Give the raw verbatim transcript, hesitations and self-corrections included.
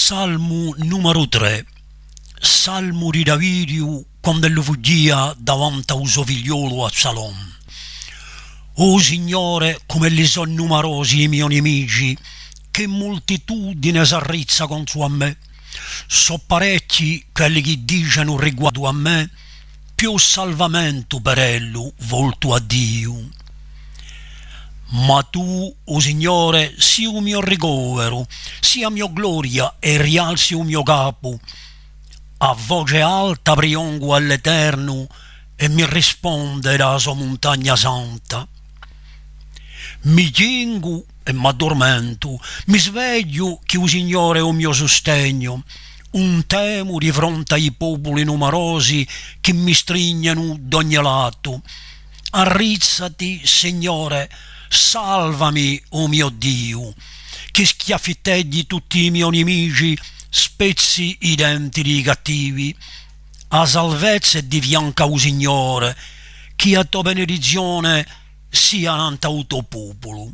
Salmu numaru trè. Salmu di Davidiu quand'ellu fughjia davanti à u so figliolu Absalom. O Signore, cum'elli sò numarosi i mio nimici, chì multitudine s'arrizza contru à mè! Sò parechji quelli chì dicenu riguardu à mè: più salvamentu per ellu voltu à Diu. Ma tù, o Signore, sì u mio ricoveru, sì a mio gloria è rialzi u mio capu. À voce alta priongu à l'Eternu è mi risponde da a so muntagna santa. Mi chingu è m'addurmentu, mi svegliu chì u Signore hè u mio sustegnu. Ùn temu di fronte à i populi numarosi chì mi strignenu d'ogni latu. Arrizzati, Signore, salvami, o mio Diu, chì schjaffitteghji tutti i mio nimici, spezzi i denti di i cattivi. A salvezza hè di fiancu à u Signore, chì a to benedizzione sia nant'à u to populu.